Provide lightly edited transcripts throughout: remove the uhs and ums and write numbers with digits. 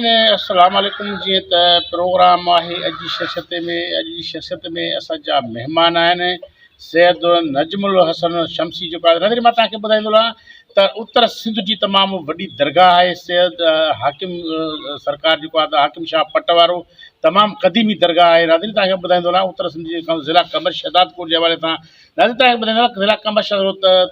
ناظرين السلام عليڪم جيئن ته پروگرام آهي اڄ جي شخصيت ۾ اڄ جي شخصيت ۾ اسان جا مهمان آهن سيد نجم الحسن شمسي جيڪو آهي ناظرين مان توهان کي ٻڌائيندو رهان ته اتر سنڌ جي تمام وڏي درگاهه آهي سيد حاڪم سرڪار جيڪو آهي حاڪم شاهه پٽ وارو تمام قديمي درگاهه آهي ناظرين توهان کي ٻڌائيندو رهان اتر سنڌ جي ضلع قمر شهدادڪوٽ جي حوالي سان ناظرين توهان کي ٻڌائيندو هلان ضلع قمبر شهر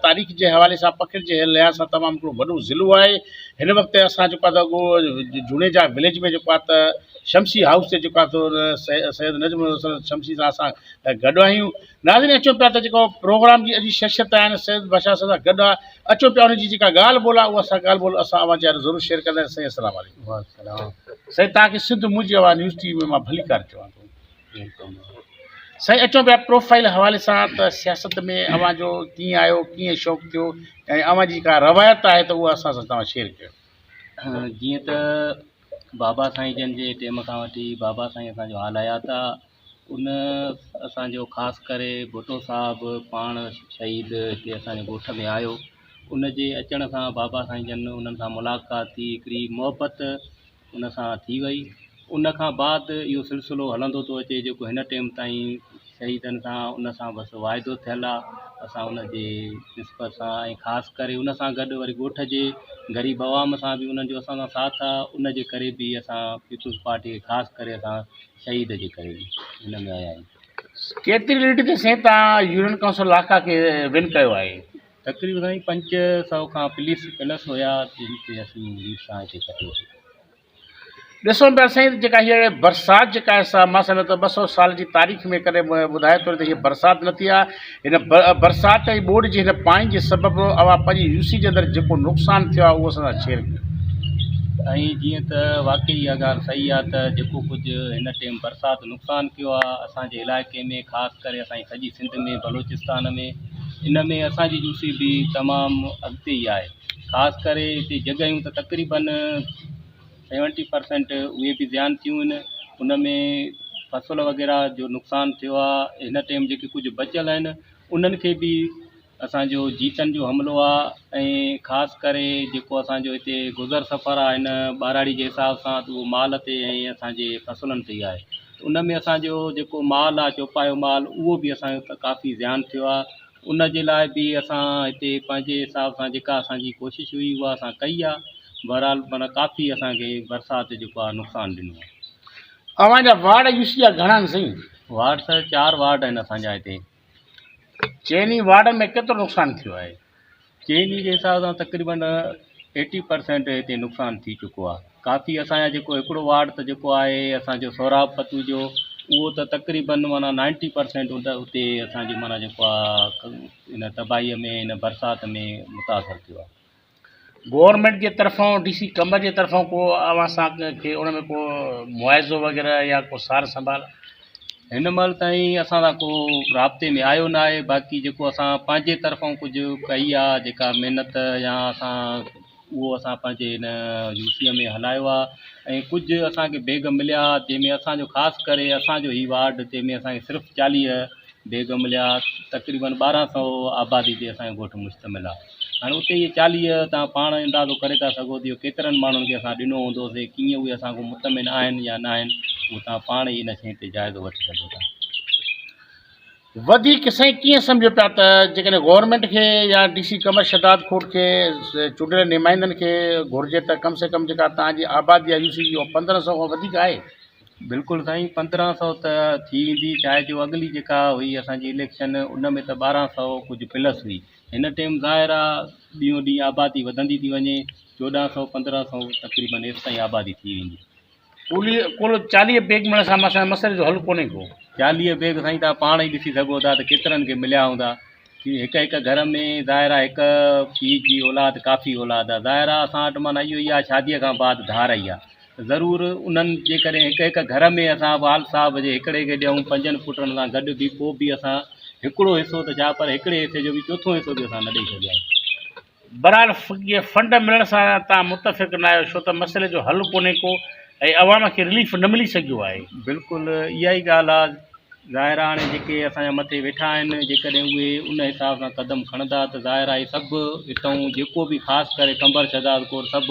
تاريخ جي حوالي سان پکڙ جي لحاظ سان تمام هڪڙو وڏو ضلعو آهي هن وقت اسان جيڪو آهي ته جوڻيجا وليج ۾ جيڪو آهي ته شمسي هائوس تي جيڪو آهي ته سيد نجم الحسن شمسي سان اسان گڏ آهيون ناظرين اچو پيا ته جيڪو پروگرام جي اڄ شخصيت آهن سيد بادشاهه سان گڏ آهي اچو پيا ان جي جيڪا ڳالهه ٻولهه آهي اها اسان ڳالهه ٻولهه اسان اوهان جي آڏو ضرور شيئر ڪنداسين سائين السلام عليڪم سائين توهان کي سنڌ منهنجي آواز نيوز ٽي وي ۾ مان ڀليڪار چوان ٿو سائين اچون پيا پروفائيل حوالي سان ته سياست ۾ اوهان جو ڪيئن آيو ڪيئن شوق ٿيو ۽ اوهان جي ڪا روايت آهي ته اها اسان سان توهان شيئر ڪيو. جيئن ته بابا سائين جن جي ٽيم کان وٺي بابا سائين اسان جو حال حيات آ ان اسان جو خاص ڪري ڀٽو صاحب پاڻ شهيد هتي اسان جي ڳوٺ ۾ آيو ان جي اچڻ سان بابا سائين جن انهن سان ملاقات ٿي هڪڙي محبت ان سان ٿي وئي ان کان بعد اهو سلسلو هلندو ٿو اچي جيڪو هن ٽيم تائين شهيدن سان ان سان بس واعدو ٿيل آهي اسان ان جي نسبت سان ۽ خاص ڪري ان سان گڏ وري ڳوٺ جي غريب عوام سان به انهن جو اسان سان ساٿ آهي ان جي ڪري به اسان پيپلز پارٽي کي خاص ڪري اسان شهيد جي ڪري به هن ۾ آيا آهيون. ڪيتري ليڊ تي سائين توهان يونين ڪائونسل لاکا کي ون ڪيو آهي؟ تقريبن سائين 500 کان پلس پلس هيا جن کي اسين ليڊ سان هتي کٽيوسين. ڏسو پيا سائين جيڪا هيء برسات جيڪا آهي سا مان سمجهان ٿو 200 سال جي تاريخ ۾ ڪڏهن به ٻڌائي ٿو ته هيء برسات نه ٿي آهي هن برسات ۽ ٻوڏ جي هن پاڻي جي سبب اوهان پنهنجي يو سي جي اندر جيڪو نقصان ٿيو آهي اهو اسان سان شيئر ڪيو. سائين جيئن ته واقعي اها ڳالهه صحيح آهي ته جيڪو ڪجهه هن ٽيم برسات نقصان ڪيو آهي اسان جي علائقي ۾ خاص ڪري اسان جي سڄي سنڌ ۾ بلوچستان ۾ ان ۾ اسان جي يو سي به تمام اڳتي ئي آهي خاص ڪري هتي جڳهيون ته تقريبن سيونٽي پرسنٽ اهي به زيان ٿيون آهن ان ۾ فصل وغيره جو نقصان ٿيو آهي هن ٽيم جيڪي ڪجهه بچيل آهن انهن کي به اسانجو جيتن جو حملو آهي ۽ خاص ڪري جيڪو اسانجو هتي گذر سفر آهي هن ٻهراڙي جي حساب سان ته اهو مال تي ۽ اسانجي فصلن تي ئي آهي ان ۾ اسانجو جيڪو مال آهي چوپايو مال اهو به اسانجو ڪافي زيان ٿيو آهي ان جي لاء به اسان هتي پنهنجي حساب سان جيڪا اسانجي ڪوشش هئي اها اسان ڪئي آهي بهرحال معنيٰ ڪافي اسانکي برسات جيڪو آهي نقصان ڏنو آهي. اوهان جا وارڊ يو سي جا گهڻا آهن سائين؟ وارڊ سر چار وارڊ آهن اسانجا هتي. چئني وارڊن ۾ ڪيترو نقصان ٿيو آهي؟ چئني جي حساب سان تقريبن ايٽي پرسينٽ هتي نقصان ٿي چڪو آهي ڪافي اسان جا جيڪو هڪڙو وارڊ ته جيڪو آهي اسان جو سهراب پتو جو اهو ته تقريبن معنيٰ نائنٽي پرسينٽ اتي اسان جو معنيٰ جيڪو آهي ان تباهي ۾ ان برسات ۾ متاثر ٿيو آهي. گورنمينٽ جي طرفان ڊي سي قمبر جي طرفان ڪو اوهان سان ڪي ان ۾ ڪو معاوضو وغيره يا ڪو سار سنڀال؟ هن مهل تائين اسان سان ڪو رابطي ۾ آيو نه آهي باقي جيڪو اسان پنهنجي طرفان ڪجهه ڪئي آهي جيڪا محنت يا اسان اهو اسان پنهنجي هن يو سي ۾ هلايو آهي ۽ ڪجهه اسان کي بيگ مليا جنهن ۾ اسان جو خاص ڪري اسان جو هي وارڊ جنهن ۾ اسان کي صرف 40 بيگ مليا تقريبن 1200 آبادي تي اسان جو ڳوٺ مشتمل آهي هاڻي اتي اهي 40 توهان پاڻ اندازو ڪري ٿا سگهو ته اهو ڪيترن ماڻهن کي اسان ڏنو هوندو سي ڪيئن اهي اسان کان مطمئن آهن يا نه آهن اهو توهان پاڻ ئي ان شيء تي جائزو وٺي سگهو ٿا. وڌيڪ سائين ڪيئن سمجهو پيا ته جيڪڏهن گورنمينٽ کي يا ڊي سي قمر شهداد ڪوٽ کي چونڊيل نمائندن کي گهرجي ته ڪم سي ڪم جيڪا توهان جي آبادي آهي يو سي جي اها 1500 کان وڌيڪ آهي. بلڪل سائين 1500 ته ٿي ويندي چاهي جو اڳلي جيڪا هئي اسان جي اليڪشن ان ۾ ته 1200 ڪجهه پلس هئي هن ٽيم ظاهر آ ڏينهون ڏينهن آبادي وڌندي ٿي وڃي 1400 1500 تقريبن ايستائين آبادي ٿي ويندي. ڪل 40 بيگ ملڻ سان مسئلي جو حل ڪونهي ڪو. 40 بيگ سائين توهان پاڻ ئي ڏسي سگهو ٿا ته ڪيترن کي مليا هوندا هڪ هڪ گهر ۾ ظاهر آ هڪ پيء جي اولاد ڪافي اولاد آ ظاهر آ اسان وٽ معنيٰ اهو ئي آ شاديء کان بعد ڌار ئي آ ضرور انهن جيڪڏهن هڪ هڪ گهر ۾ اسان وال صاحب جي هڪڙي کي ڏيون پنجن پٽن سان گڏ به پوء به اسان هڪڙو حصو ته ڇا پر هڪڙي حصي جو به چوٿون حصو به اسان نه ڏئي سگهيا آهيون. بھرحال اهي فنڊ ملڻ سان توهان متفق نه آهيو ڇو ته مسئلي جو حل ڪونهي ڪو ۽ عوام کي رليف نه ملي سگهيو آهي. بلڪل اها ئي ڳالهه آهي. ظاهر آهي هاڻي جيڪي اسان جا مٿي ويٺا آهن جيڪڏهن اهي ان حساب سان قدم کڻندا ته ظاهر آهي سڀ هتئون جيڪو به خاص ڪري قمبر شهداد ڪور سڀ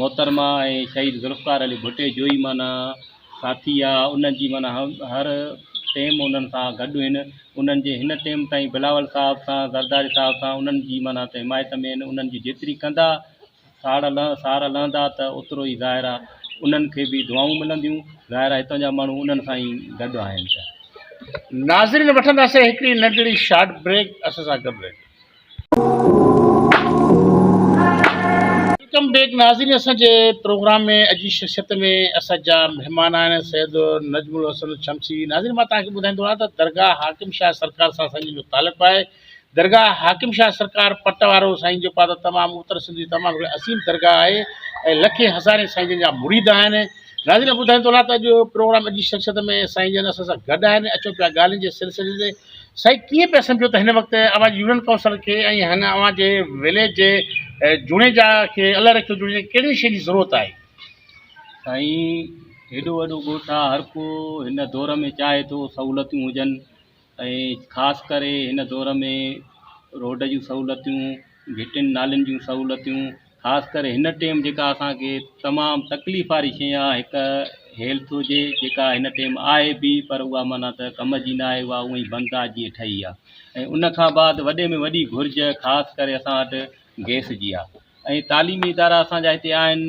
محترمه ۽ شهيد ذوالفقار علي ڀٽي جو ئي معنيٰ ساٿي آ انهن جي معنيٰ هر ٽيم انهن سان گڏ آهن انهن جي هن ٽيم تائين بلاول صاحب سان زرداري صاحب سان انهن جي معنيٰ ته حمايت ۾ آهن انهن جي جيتري ڪندا ساڙ سار لهندا ته اوترو ئي ظاهر آ انهن کي به دعائون ملنديون ظاهر آ هتان جا ماڻهو انهن سان ئي گڏ آهن ته. ناظرين وٺنداسين هڪڙي ننڍڙي شارٽ بريڪ اسان سان گڏ رهجو. Welcome back ناظرين اسان جي پروگرام ۾ اڄ جي شخصيت ۾ اسان جا مهمان آهن سيد نجم الحسن شمسي ناظرين مان توهان کي ٻڌائيندو آهيان ته درگاهه حاڪم شاهه سرڪار سان اسان جو تعلق آهي درگاهه حاڪم شاهه سرڪار پٽ وارو سائين جو پاتو تمام اتر سنڌ جي تمام هڪڙي عظيم درگاهه آهي ۽ لکين هزارين سائين جن جا مريد آهن ناظرين ٻڌائين ٿو ته اڄ پروگرام اڄ جي شخصيت ۾ سائين جن اسان سان گڏ آهن اچو پيا ڳالهين جي سلسلي تي سائين ڪيئن پيا سمجهو ته هن وقت اوهان جي يونين ڪائونسل کي ۽ هن اوهان جي وليج جي جوڻيجا کي الله رکيو جوڻيجا کي ڪهڙي شيء جي ضرورت آهي؟ سائين هيڏو وڏو ڳوٺ آهي هر ڪو هن دور ۾ چاهي ٿو سهولتيون هجن ۽ خاص ڪري هن دور ۾ روڊ جون سهولتيون گهٽين نالين جون سهولتيون خاص ڪري هن ٽيم جيڪا اسانکي تمام تڪليف واري شيء آهي هڪ هيلٿ هجي جيڪا هن ٽيم آهي به پر اها معنيٰ ته ڪم جي نه آهي اها اونئن ئي بند آهي جيئن ٺهي آهي ۽ ان کان بعد وڏي ۾ وڏي گهرج خاص ڪري اسان وٽ گئس جي آهي ۽ تعليمي ادارا اسانجا هتي آهن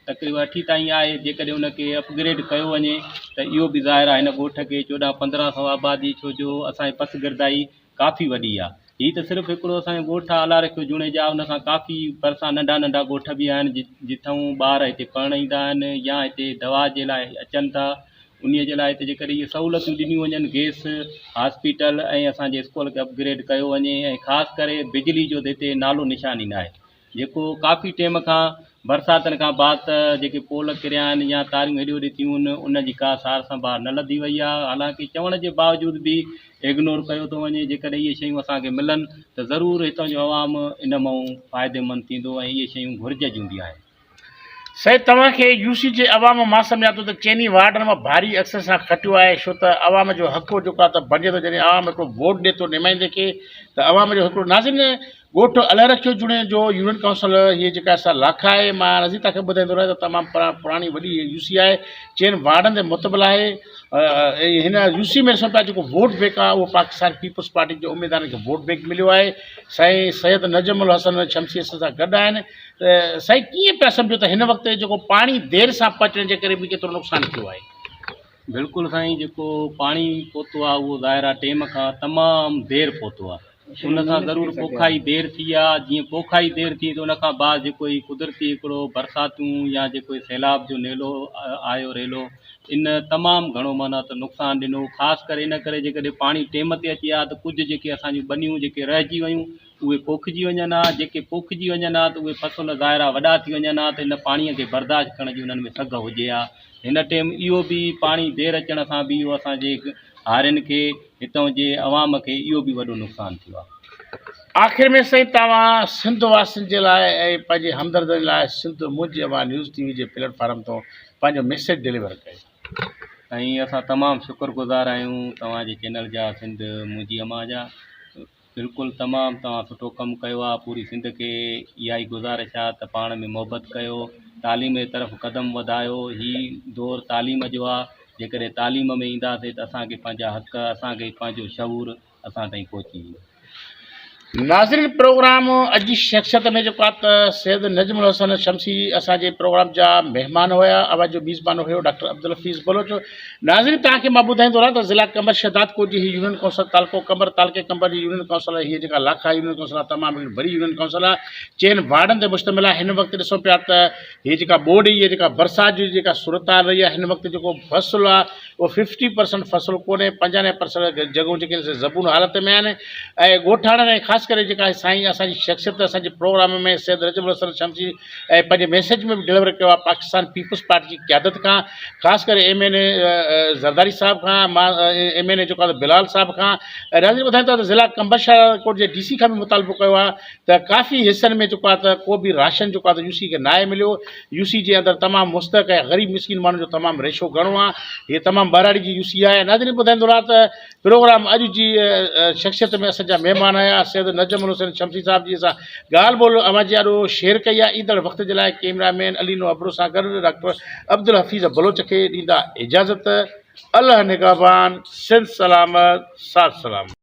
تقريبن اٺين تائين آهي جيڪڏهن ان کي اپگريڊ ڪيو وڃي ته اهو به ظاهر آهي هن ڳوٺ کي 14 15 سو آبادي ڇو جو اسانجي پسگردائي ڪافي وڏي آهي هي ته صرف هڪڙو اسانجو ڳوٺ آهي الله رکيو جوڻيجا ان کان ڪافي ڀرسان ننڍا ننڍا ڳوٺ به آهن جتان ٻار هتي پڙهڻ ايندا آهن يا هتي دوا جي لاء اچن ٿا انهي جي لاء هتي جيڪڏهن اهي سهولتون ڏنيون وڃن گيس هاسپيٽل ۽ اسانجي اسڪول کي اپگريڊ ڪيو وڃي ۽ خاص ڪري بجلي جو ته هتي نالو نشان ئي ناهي جيڪو ڪافي ٽيم کان برساتن کان بعد ته جيڪي پول ڪريا آهن يا تاريون هيڏي هوڏي ٿيون آهن ان جي ڪا سار سنڀال نه لڌي وئي آهي حالانڪه چوڻ جي باوجود به اگنور ڪيو ٿو وڃي جيڪڏهن اهي شيون اسان کي ملن ته ضرور هتان جو عوام ان مان فائديمند ٿيندو ۽ اهي شيون گهرج جون به آهن. سائين توهان کي يو سي جي عوام مان سمجهان ٿو ته چئني وارڊن مان ڀاري اڪثر سان کٽيو آهي ڇو ته عوام جو حق جيڪو آهي ته بڻجي ٿو جڏهن عوام هڪڙو ووٽ ڏي ٿو نمائندي کي ته عوام جو هڪڙو ناظرين ڳوٺ الهرکيو جوڻيجو يونين ڪائونسل هيء جيڪا سا لاکا آهي مان رضي توهان کي ٻڌائيندو رهان ته تمام پراڻي وڏي يو سي آهي چئن وارڊن تي متبل آهي ۽ هن يو سي ۾ ڏسون پيا جيڪو ووٽ بينڪ آهي اهو پاڪستان پيپلز پارٽي جي اميدوارن کي ووٽ بينڪ مليو آهي سائين سيد نجم الحسن شمسي اسان سان گڏ آهن ته سائين ڪيئن پيا سمجهو ته هن وقت جيڪو پاڻي دير سان پهچڻ جي ڪري به ڪيترو نقصان ٿيو آهي؟ بلڪل سائين جيڪو پاڻي پهتو آهي اهو ظاهر آهي ٽيم کان تمام دير پهتو آهي ان سان ضرور پوکائي دير ٿي آهي جيئن پوکائي دير ٿي ته ان کان بعد جيڪو هي قدرتي هڪڙو برساتون يا جيڪو هي سيلاب جو نيلو آيو ريلو ان تمام گهڻو معنيٰ ته نقصان ڏنو خاص ڪري ان ڪري جيڪڏهن پاڻي ٽيم تي اچي ها ته ڪجهه جيڪي اسانجون ٻنيون جيڪي رهجي ويون اهي پوکجي وڃن ها، جيڪي پوکجي وڃن ها ته اهي فصل ظاهر آهي وڏا ٿي وڃن ها ته ان پاڻيء کي برداشت ڪرڻ جي انهن ۾ سگهه هجي ها. هن ٽيم اهو به پاڻي دير اچڻ سان به اهو اسان جي هارين کي، هتئون جي عوام کي اهو به وڏو نقصان ٿيو آهي. آخر ۾ سائين توهان سنڌ واسين جي لاء ۽ پنهنجي همدردن لاء سنڌ منهنجي اوهان نيوز ٽي وي جي پليٽ فارم تون پنهنجو ميسيج ڊليور ڪيو. سائين اسان تمام شڪر گذار آهيون توهان جي چينل جا سنڌ منهنجي امان جا. بلڪل تمام توهان سٺو ڪم ڪيو آ پوري سنڌ کي اها ئي گذارش آ ته پاڻ ۾ محبت ڪيو تعليم جي طرف قدم وڌايو هي دور تعليم جو آ جيڪڏهن تعليم ۾ اينداسي ته اسان کي پنهنجا حق اسان کي پنهنجو شعور اسان تائين پهچي ويندو. ناظرين پروگرام اڄ جي شخصيت ۾ جيڪو آ ته سيد نجم الحسن شمسي اسان جي پروگرام جا مهمان هيا اوهان جو ميزبان هيو ڊاڪٽر عبدالحفيظ بلوچ ناظرين توهان کي مان ٻڌائيندو رهان ته ضلع قمبر شهدادڪوٽ جي هي يونين ڪائونسل تعلقو قمبر تعلقي قمبر جي يونين ڪائونسل آهي هيء جيڪا لاکا يونين ڪائونسل آهي تمام هڪڙي وڏي يونين ڪائونسل آهي چئن وارڊن تي مشتمل آهي هن وقت ڏسون پيا ته هي جيڪا ٻوڏ هي جيڪا برسات جي جيڪا صورتحال رهي آهي هن وقت جيڪو فصل آهي اهو 50% فصل ڪونهي 95% جڳهون جيڪي آهن سي زبون حالت ۾ آهن ۽ ڳوٺاڻن ۽ خاص ڪري جيڪا سائين اسان جي شخصيت اسان جي پروگرام ۾ سيد رجب الحسن شمسي ۽ پنهنجي ميسيج ۾ به ڊليور ڪيو آهي پاڪستان پيپلز پارٽي جي قيادت کان خاص ڪري ايم اين اي زرداري صاحب کان مان ايم اين اي جيڪو آهي بلال صاحب کان ۽ ناظرين ٻڌائين ٿا ته ضلع قمبر شهر ڪوٽ جي ڊي سي کان به مطالبو ڪيو آهي ته ڪافي حصن ۾ جيڪو آهي ته ڪو به راشن جيڪو آهي ته يو سي کي ناهي مليو يو سي جي اندر تمام مستحق ۽ غريب مسڪين ماڻهن جو تمام ريشو گهڻو آهي هي تمام. تمام ٻهراڙي جي يوسي آهي. ناظرين ٻڌائيندو رهان ته پروگرام اڄ جي شخصيت ۾ اسان جا مهمان آيا سيد نجم الحسين شمسي صاحب جي اسان ڳالهه ٻولهه اوهان جي آڏو شيئر ڪئي آهي. ايندڙ وقت جي لاء ڪيمرا مين علي نو ابڙو سان گڏ ڊاڪٽر عبدالحفيظ بلوچ کي ڏيندا اجازت. الله نگهبان، سنڌ سلامت، ساٿ سلامت.